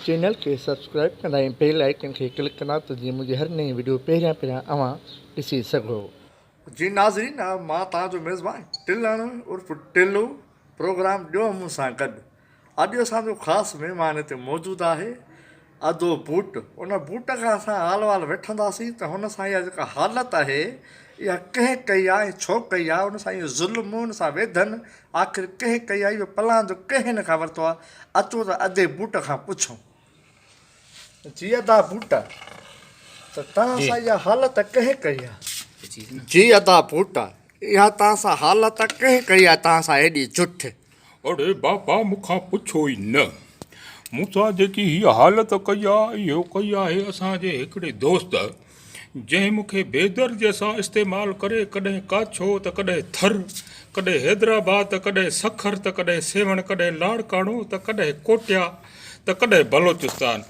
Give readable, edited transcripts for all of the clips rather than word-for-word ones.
Channel کي subscribe ڪندا ۽ bell icon کي ڪلڪ ڪندا ته جيئن منهنجي هر نئين وڊيو پهريان پهريان اوهان ڏسي سگهو. جي ناظرين مان توهان جو ميزبان ٽلڻ عرف ٽلو پروگرام ڏيو مون سان گڏ اڄ اسان جو خاص مهمان هتي موجود آهي ادو بوٽ ان بوٽ کان اسان حال احوال وٺنداسين ته هن سان اها جيڪا حالت آهي اها ڪنهن ڪئي آهي ۽ ڇو ڪئي آهي ان سان اهو ظلم ان سان ويڌن آخر ڪنهن ڪئي آهي اهو پلاند ڪنهن هن کان ورتو آهي اچو ته ادي بوٽ کان پڇون. جي ادا بوٽ ته توهان سان اها حالت ڪنهن ڪئي آهي. جي ادا بوٽ اها توهان سان حالت ڪنهن ڪئي آهي توهان سان ايڏي جٺ. اڙي بابا مون کان پڇو ئي نه. مون سان جيڪي هيء حالت ڪئي آ، اهو ڪئي آهي اسان جي هڪڙي دوست، جنهن مون کي بيدرديء سان استعمال ڪري ڪڏهن ڪاڇو ته ڪڏهن ٿر، ڪڏهن حيدرآباد ته ڪڏهن سکر ته ڪڏهن سيوهڻ، ڪڏهن لاڙڪاڻو ته ڪڏهن ڪوٽيا ته ڪڏهن بلوچستان.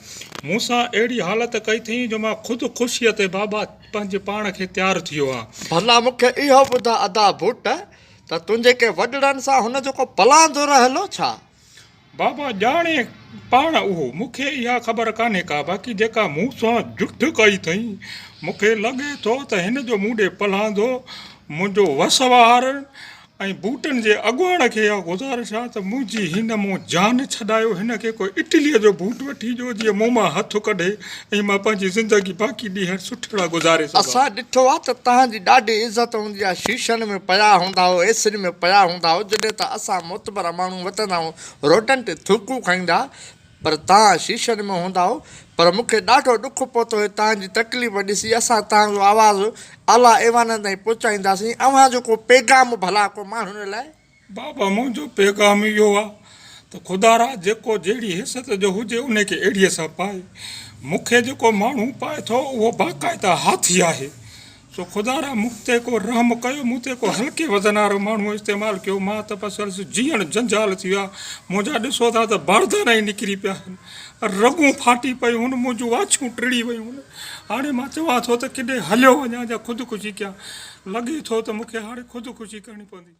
مون سان اهڙي حالت ڪئي اٿئين جو مان خود خوشيء تي بابا پنهنجي پاڻ کي تيار ٿي ويو آهيان. ڀلا مون کي اهو ٻڌاء ادا ڀٽ ته تنهنجي ڪنهن وڏڙن سان هن جو ڪو پلاند رهيل هو ڇا؟ بابا ڄاڻي پاڻ اهو، مون کي اها خبر ڪانهي ڪا، باقي جيڪا مون سان جٺ ڪئي اٿئين، مون کي لڳي ٿو ته هن جو مون ڏي پلاند هو، منهنجو وس وهارڻ ۽ بوٽن جي اڳواڻ کي اها گذارش آهي ته منهنجي هن مون جان ڇڏايو، هن کي ڪو اٽليء جو بوٽ وٺي ڏيو جيئن مون مان هٿ ڪڍي ۽ مان پنهنجي زندگي باقي ڏينهن سٺڙا گذاري سگهان. اسان ڏٺو آهي ته توهان جي ڏاڍي عزت هوندي آهي، شيشن ۾ پيا هوندا هئو، ايسين ۾ پيا هوندا هئو، جڏهن ته اسان معتبر ماڻهو وتندا هئون روڊن تي ٿوڪون کائيندا پر توهان شيشن ۾ هوندا هئو، پر مون کي ڏاڍو ڏک پهتو هي توهان جي تڪليف ڏسي، اسان توهان جو آواز اعليٰ ايوانن تائين پهچائينداسين، اوهان جو ڪو پيغام ڀلا ڪو ماڻهن لاء؟ بابا منهنجو پيغام اهو آ ته خدارا جيڪو جهڙي حيثيت جو هجي انهي کي اهڙيء سان پائي. مون کي جيڪو ماڻهو پائي ٿو اهو باقاعده هاٿي آهي. سو خدارا مون تي ڪو رحم ڪيو، مون تي ڪو هلڪي وزن وارو ماڻهو استعمال ڪيو. مان ته بس جيئڻ جنجال ٿي ويو آ. منهنجا ڏسو ٿا ته باردانا ئي نڪري پيا آهن. رڳون ڦاٽي پيون هن، منهنجون واڇون ٽڙي ويون هن. هاڻي مان چوان ٿو ته ڪيڏي هليو وڃان يا خودڪشي ڪيان. لڳي ٿو ته مون کي هاڻي خودڪشي ڪرڻي پوندي.